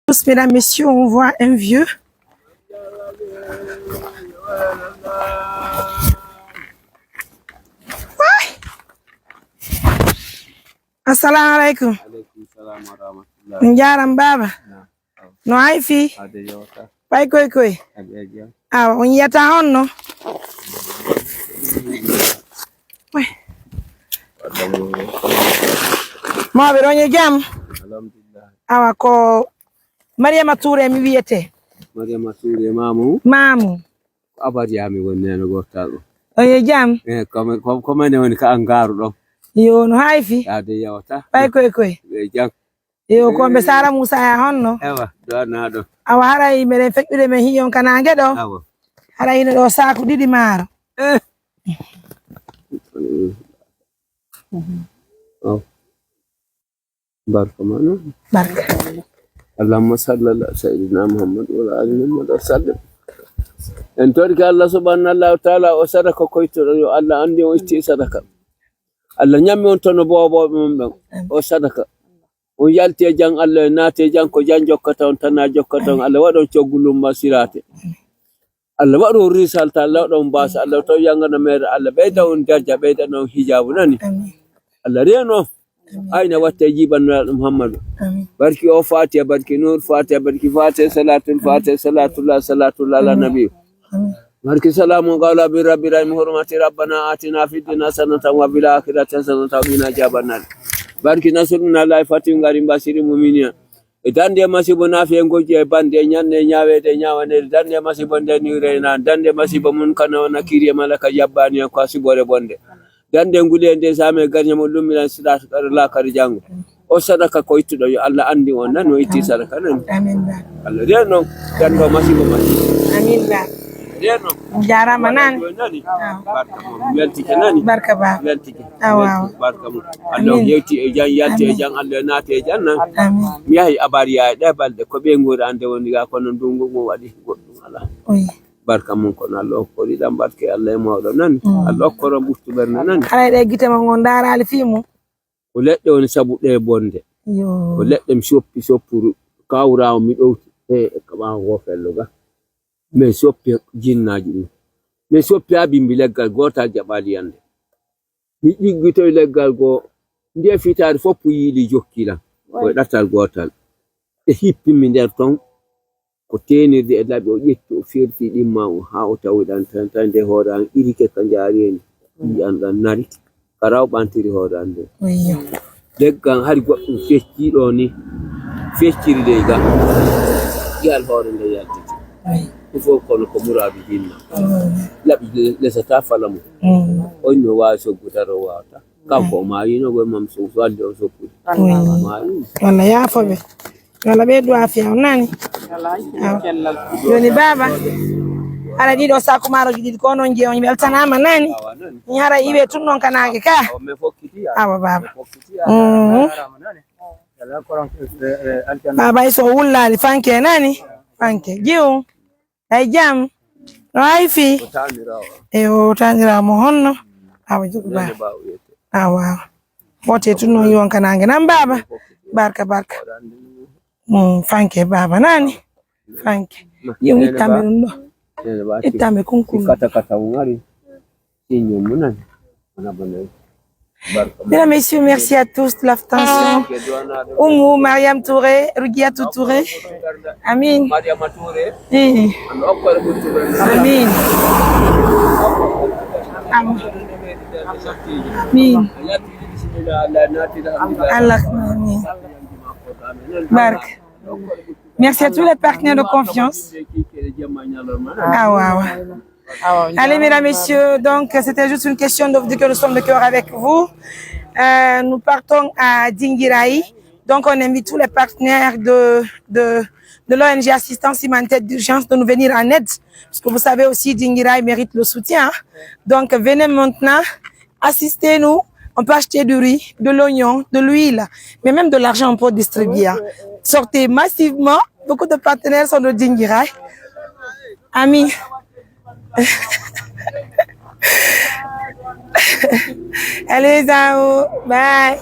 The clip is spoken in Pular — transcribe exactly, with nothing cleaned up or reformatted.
Tous, mesdames, messieurs, on voit un vieux. Ouais. Assalamu alaikum. Alaikum salam wa rahmatullah. On jaaram, baaba. Naam. No hay fii? Ade yewta. Ɓay koy koy. Aɓe e jam. Awa, on yiyata honno? Mawɓe ɗon e jam? Alhamdulillah. Awa, ko Mariama Touré mi wiyete. Mariama Touré, Mamu? Mamu. Ko Abadiya mi woni neno gortal ɗo. On e jam? Eh, kome, ko, ko mene woni ka an garu ɗo. Yo, no hay fii? Ade yewta. Ɓay koy koy. E jam. Yo, ko mbe Sara Musa ya honno? Ewa, ɗo na ɗo. Awa, haray meɗen feƴƴude men hiyon ka naange ɗo. Awa. Haray hino ɗo saaku ɗiɗi maaro. Eh. Oh. Barka ma non. Barka. Allahumma salli ala sayyidina Muhammad wa ala ali Muhammad wa sallim. En torike Allah subhanahu wa ta'ala o sadaka koytuɗo yo Allah andi o itti sadaka. Allah ñammi on tono boobooɓe mum ɓen. O sadaka. On yalti e jam Allah, en naati e jam, ko jam jokkata on, tan na jokkata on. Allah waɗon coggu lumma siraate. Allah waɗon risalta, Allah waɗon baasa, Allah taw yangana meere, Allah ɓeyda on darja, ɓeyda on hijaabu nani. Amin. Allah reeno. Amin. Ayna watte jiban Nulaaɗo Muhammadu. Amin. Barki o Fatiha, barki Nur Fatiha, barki Fatiha, Salatul Fatiha, Salatullah, Salatullah ala Nabi. Amin. Barki salamu qawla bi rabbi rahim hurmati rabbana atina fid dunya hasanatan wa fil akhirati hasanatan wa qina adhaban nar. Barki nasrun minallahi fatihun qaribun bashiril mu'minina. E dande masibo nafi e gojji e bande e ñande e ñaweede e ñawanede dande masibo nde niwre e nan dande masibo mun kana o nakiri e malaka jabbani en ko a sibore bonde. Dande nguli e nde same garñe mo lummiran siɗa lakari jango. O sadaka ko ittuɗo yo Allah andi on nan o itti sadaka nan. Amin ba. Allah de non dando masibo masibo. Amin ba. De non. Jarama nan. Nani? Aw. Barka mo. Weltike nani? Barka ba. Weltike. Awa, awa. Weltike. Barka mo. Allah o yewti e jan yalti e jan Allah naati e jan nan. Amin. Mi yahi abariya e ɗe balɗe ko ɓe ngori ande woni ga kono ndungu ngu waɗi goɗɗum ala. Oui. Barka mum kono Allah okkori ɗan barke Allah e mawɗo nani. Mm. Allah okkoro ɓuttu ɓernde nani. Haray ɗe gite mon ngon ndaaraali fii mum. Ko leɗɗe woni sabu ɗe bonde. Yo. Ko leɗɗe mi soppi soppuru kawrawo mi ɗowti e kaɓa ko fello ga. Min soppi jinnaaji ɗin. Min soppi haa bimbi leggal gootal jaɓaali yande. Mi ɗiggitoy leggal goo, ndee fitaare fof yiili jokki lan. Ko e ɗatal gootal. Ɓe hippimmi nder ton, ko teenirde e laɓi, o ƴetti, o ferti ɗimma o haa o tawi ɗan tan, tan nde hoore an irike ka njaari en, ƴi'an ɗan nari. Karaw ɓantiri hoore an nden. Wayyo. Leggal hari goɗɗum feccii ɗoo ni, fecciri ley ga. Ƴi'al hoore nden yaltiti. Waay. Ɗum fof kono ko muraadu jinna. Mm. Laɓi le-, lesataa fala mo. Mm. On no waawi soggu tan o waawataa. Kanko o maayino ko e mam so, so addi o soppude. Waay. O maayino. Yo Allah yaafo ɓe. Yo Allah ɓeydu aafiya on nani. Awa. Jooni baaba, ala ɗiɗo saku maaroji ɗiɗi ko onon jeyi on weltanaama nani. Mi hara iwe tun non ka naange ka. Awa baaba. Mhm. Baaba ay so wullaali fanke nani. Fanke jiw. Ay jam. No ay fi. E o tanira mo honno. Awa jogo ba. Awa. Wote tun non yon ka naange nan baaba. Barka barka. Mm, fanke baaba nani. Fanke. Yo ittaame ɗum ɗo. Ittaame kunkun. Kata kata o ngari. Siño mo nani. Ana bana. Barka. Mesdames, messieurs, merci à tous de l'attention. Oumou, Mariam Touré, Rougiatou Touré. Amin. Mariama Touré. Eh. Amin. Am-, amin. Allah, amin. Barka. Merci à tous les partenaires de confiance. Ah, waouh. Allez, mesdames, messieurs, donc c'était juste une question de, de que nous sommes de cœur avec vous. Euh, nous partons à Dinguiraye. Donc on invite tous les partenaires de, de, de l'O N G Assistance Humanitaire d'Urgence de nous venir en aide. Parce que vous savez aussi, Dinguiraye mérite le soutien, hein. Donc venez maintenant. Assistez-nous, on peut acheter du riz, de l'oignon, de l'huile, mais même de l'argent, on peut distribuer, hein. Sortez massivement. Beaucoup de partenaires sont de Dinguiraye. Amis. Allez, Zao. Bye.